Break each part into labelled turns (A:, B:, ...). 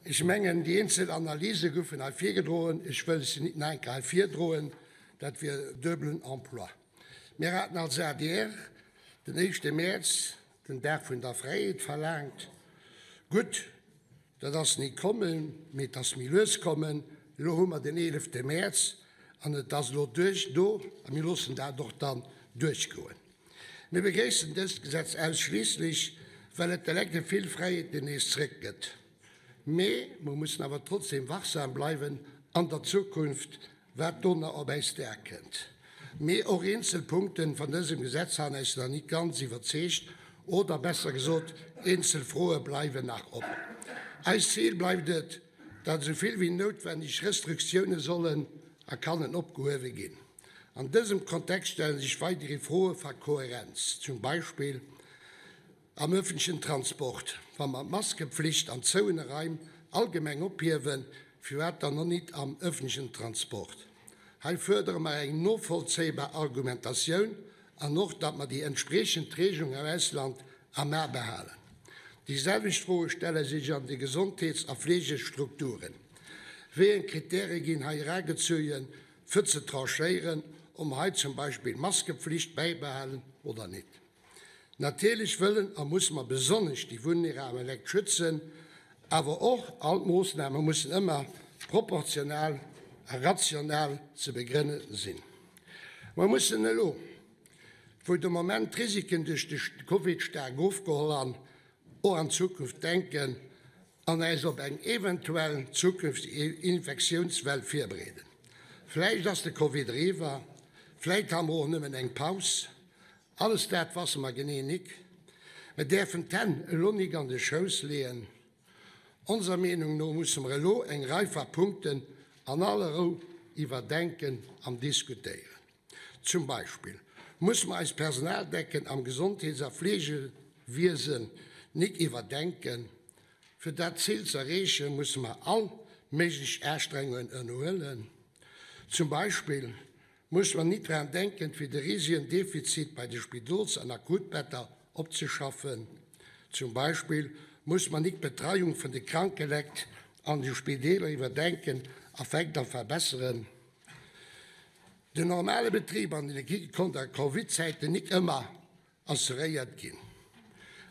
A: Ech mengen, déi eenzel Analyse goufen hei virgedroen. Ech wëll se nit nach eng Kéier hei virdroen, dat wier duebelen Emploi. Mir haten als adr den éischte Mäerz, den Dag vun der Fräiheet, verlaangt. Gutt, dat ass nit kommen, mee et ass méi lues kommen. Elo hu mer den eelefte Mäerz an et ass elo duerch do a mir loossen dat och dann duerchgoen. Mir begréissen dëst Gesetz ausschliisslech, well et de Lecte vill Fräiheeten nees zréckgëtt. Mee mer mussen awer trotzdem wachsam bleiwen an der Zukunft, wat do nach op äis därkënnt. Mee och eenzel Punkten van dësem Gesetz han äis nach nit ganz iwwerzeegt, oder besser gesot, eenzel Froe bleiwen nach op. Eist Zil bleift et, datt esou vill wéi noutwenneg Restriktioune sollen a kannen opgehuewe ginn. An dësem Kontext stelle sech weideri Froe va Kohärenz, zum Beispill am öffentlichen Transport. Wa mer d'Maskepflicht an zouene Raim allgemeng ophiewen, firwat dann och nit am öffentlichen Transport? Hei fuerdere mer eng novollzéibar Argumentatioun an och, datt mer déi entspriechend Regelung am Ausland am A behalen. Déi selwecht Froe stelle sech an de Gesondheets a Fleegestrukturen. Wéi eng Kritäre ginn hei eragezueien, fir ze tranchéieren, ob mer hei zum Beispill d'Maskepflicht bäibehalen oder nit? Natierlech wëllen a musse mer besonnesch déi vulnerabel Lekt schützen, awer och all d'Moossname mussen ëmmer proportional a rational ze begrënne sinn. Mer mussen elo, wou de Moment d'Risiken duerch de Covid staark ofgeholl han, och an d'Zukunft denken an äis op eng eventuell zukünfteg Infektiounswell virbereeden. Vläicht ass de Covid eriwwer, vläicht ha mer och nëmmen eng Paus. Alles dat wasse mer genee nik. Mer däerfen d'Hänn elo nik an de Schouss leeën. Onser Meenung no musse mer elo eng Rei va Punkten an aller Rou iwwerdenken an diskutéieren. Zum Beispill musse mer eis Personaldecken am Gesondheets a Fleegewiesen nik iwwerdenken. Fir dat Zil ze erreechen, musse mer all méiglech Astrengungen ënnerhuelen. Zum Beispill Muss mer nit dran denken, fir de risegen Defizit bei de Spidols an Akutbetter opzeschaffen? Zum Beispill muss mer nit d'Betreiung vun de kranke Lekt an de Spideeler iwwerdenken a vläicht och verbesseren? Den normale Betrib an den Equipe konnt a Covid-Zäiten nik ëmmer assuréiert ginn.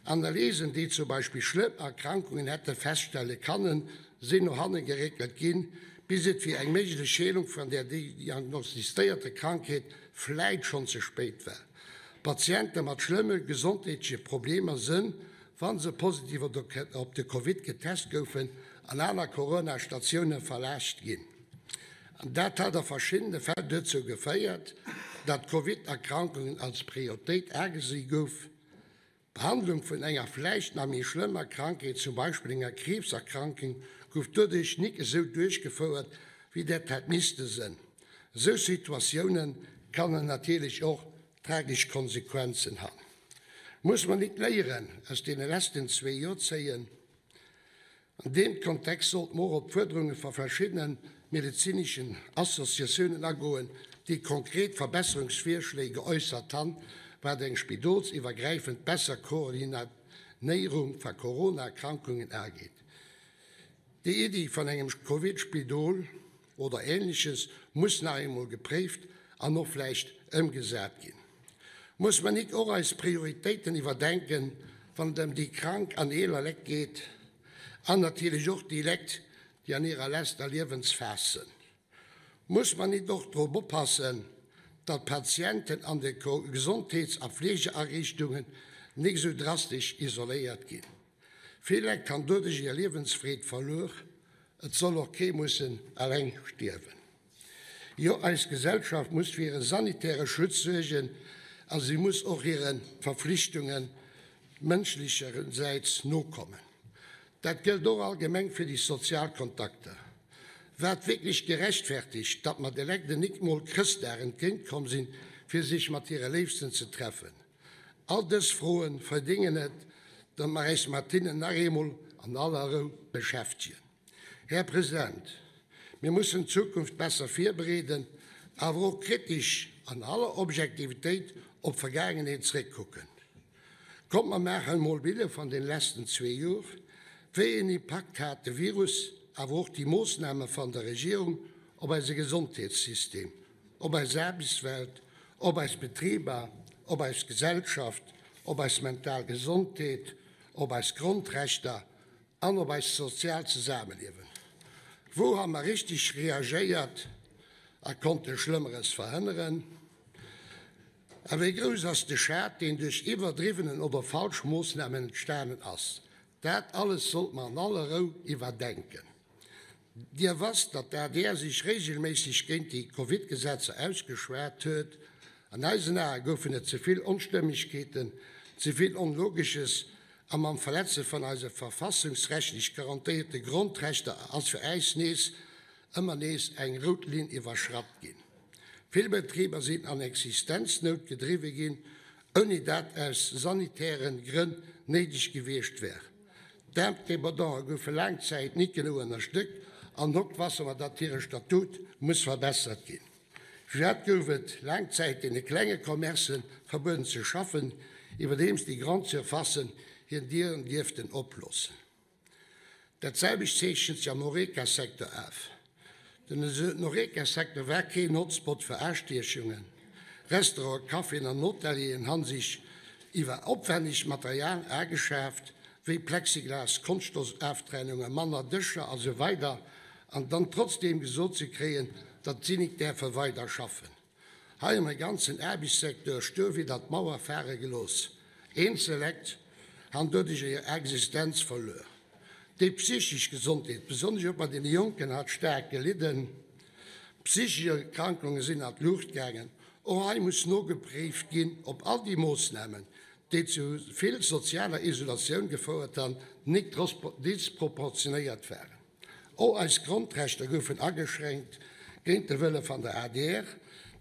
A: Analysen, déi zum Beispill schlëmm Erkrankungen hätte feststelle kannen, sinn no hanne geréckelt ginn, bis et fir eng méiglech Heelung vun der diagnostizéierter Krankheet vläit schonn ze spéit war. Patiente mat schlëmme gesondheetleche Problemer sënn, wa se positiv op de Covid getest goufen, an aner Corona-Statioune verlaascht ginn. An dat hat a verschiddene Fäll dozou geféiert, datt Covid-Erkrankungen als Prioritéit agesi gouf. D'Behandlung vun enger vläicht nach méi schlëmmer Krankheet, zum Beispill enger Kriibserkrankung, gouf doduerch nik esou duerchgefouert, wéi dat hätt misste sënn. Esou Situatioune kannen natierlech och tragesch Konsequenzen han. Muss mer nik Léieren aus deene leschten zwee Joer zéien? An deem Kontext sollt mer och op d'Fuerderunge va verschiddene medezineschen Associatiounen agoen, déi konkret Verbesserungsvirschléi geäussert han, wat eng spidolsiwwergräifend besser Koordinéierung va Corona-Erkrankungen ageet. Déi Iddi van engem Covid-Spidol oder Ähnleches muss nach eemol gepréift an och vläicht ëmgesat ginn. Muss mer nik och eis Prioritéiten iwwerdenken, wann et ëm déi krank an eeler Lekt geet an natierlech och déi Lekt, déi an hirer leschter Liewensphas sënn? Muss mer nit och drop oppassen, datt d'Patienten an de Gesondheets a Fleegeariichtungen nik esou drastesch isoléiert ginn? Vill Lekt han doduerch hir Liewensfreed verluer. Et soll och kee mussen eleng stierwen. Jo, eis Gesellschaft muss fir hire sanitäre Schutz suergen a si muss och hire Verflichtunge mënschlechersäits nokommen. Dat gëllt och allgemeng fir déi sozial Kontakter. War et wierklech gerechtfertigt, datt mer de Lekt nik mol Chrëschtdag entgéintkomm sinn, fir sech mat hire Léifsten ze treffen? All dës Froe verdéngen et, datt mer äis mat hinnen nach eemol an aller Rou beschäftegen. Här President, mir mussen d'Zukunft besser virbereeden, awer och kritisch an aller Objektivitéit op d'Vergaangenheet zréckkucken. Kommt, mer maachen emol Bille van den letzten zwee Jor. Wéi een Impakt hat de Virus, awer och déi Moossname van der Regierung op eise Gesondheetssystem, op eis Aarbechtswelt, op eis Betriber, op eis Gesellschaft, op eis mental Gesondheet, op eis Grondrechter an op eist soziaalt Zesameliewen? Wou ha mer richteg reagéiert a konnte Schlëmmeres verhënneren? A wéi grouss ass de Schad, deen duerch iwwerdriwwenen oder falsch Moossnamen entstanen ass? Dat alles sollt mer an aller Rou iwwerdenken. Dir wësst, datt d'ADR sech reegelméisseg géint déi Covid-Gesetzer ausgeschwat huet. An eisen Ae goufen et ze vill Onstëmmegkeeten, ze vill Onlogesches a mam Verletze vun eise verfassungsrechtlech garantéierte Grondrechter ass fir äis nees ëmmer nees eng rout Linn iwwerschratt ginn. Vill Betriber sinn an Existenznout gedriwwe ginn, ouni dat aus sanitäre Grënn néideg gewiescht wär. D'Indépendante goufe laang Zäit nit genuch ënnerstëckt an hokt wasse mer, datt hire Statut muss verbessert ginn. Firwat gouf et laang Zäit deene klenge Commercen verbueden ze schaffen, iwwerdeems déi Grande Surfacen hir Dieren dierften oploossen? Dat selwecht zeechent sech am Horeca-Secteur af. Den Horeca-Secteur war keen Hotspot fir Astiechungen. Restauranten, Caféen an Hotelieren han sech iwwer opwännegt Material ageschaaft, wéi Plexiglas, Konschtstoffaftrennungen, manner Dëscher a sou weider an dann trotzdeem gesot ze kréien, datt si nik däerfe weider schaffen. Hei hu mer e ganzen Aarbechtssecteur stur widder d'Mauer fare gelooss. Eenzel Lekt han doduerch hir Existenz verluer. Déi psychesch Gesondheet, besonnesch och bei deene Jonken, hat staark gelidden. Psychesch Erkrankunge sinn an d'Luucht gaangen. Och hei muss nogepréift ginn, ob all déi Moossnamen, déi zu vill sozialer Isolatioun gefouert han, nik disproportionéiert waren. Och eis Grondrechter goufen ageschränkt, géint de Wëlle van der adr,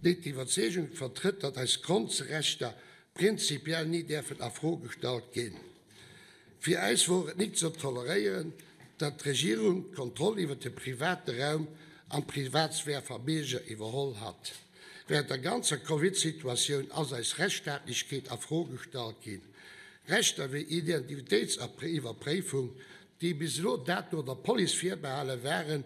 A: déi d'Iwwerzeegung vertrëtt, datt eis Grondrechter prinzipiell ni däerfen a Fro gestallt ginn. Fir äis wor et nik ze toleréieren, datt d'Regierung d'Kontroll iwwer de private Raum an d'Privatsphär va Bierger iwwerholl hat. Während der ganzer Covid-Situatioun ass eis Rechtsstaatlechkeet a Fro gestallt ginn. Rechter wéi Identitétsiwwerpréifung, déi bis elo dato der Police virbehale waren,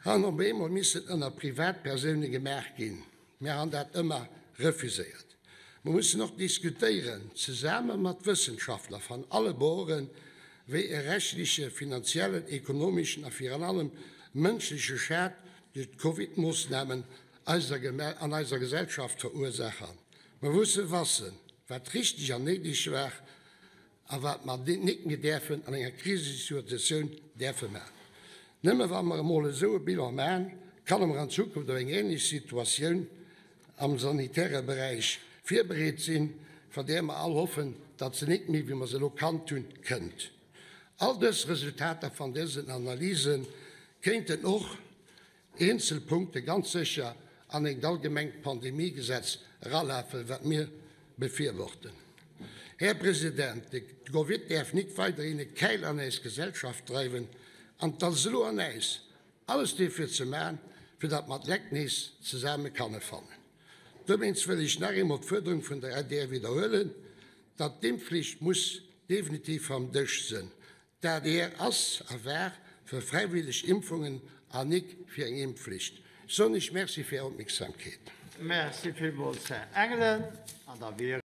A: han op eemol missen ënner Privatpersoune gemaach ginn. Mir han dat ëmmer refuséiert. Mer mussen och diskutéieren, zesame mat Wëssenschaftler van alle Boren, wéi e rechtliche, finanziellen, ekonomischen a virun allem mënschliche Schad duerch d'Covid-Moossnamen an eiser Gesellschaft verursaach han. Mer musse wassen, wat richtig an néideg war a wat mer nik méi däerfen an enger Krisesituatioun däerfe maachen. Nëmme wa mer emol esou e Bilan maachen, kanne mer an Zukunft op eng ähnlech Situatioun am sanitäre Beräich virbereet sinn, van där mer all hoffen, datt se nik méi, wéi mer se elo kannt hunn, kënnt. All dës Resultater van dësen Analyse kéinten och eenzel Punkte ganz sécher an engt allgemengt Pandemiegesetz eralafen, wat mir befürworten. Här President, de Covid däerf nik weiderhin e Käil an äis Gesellschaft dreiwen, an et ass elo an äis, alles duerfir ze man, fir datt mer d'Lekt nees zesame kanne fannen. Dowéinst wëll ech nach eemol d'Fuerderung vun der adr widderhuelen, datt d'Impfflicht muss definitiv vam Dësch sënn. D'adr ass a war fir fräiwilleg Impfungen an nik fir eng Impfflicht. Ech soen Iech Merci fir Är Opmierksamkeet.
B: Merci villmools, Här Engelen. An da wier.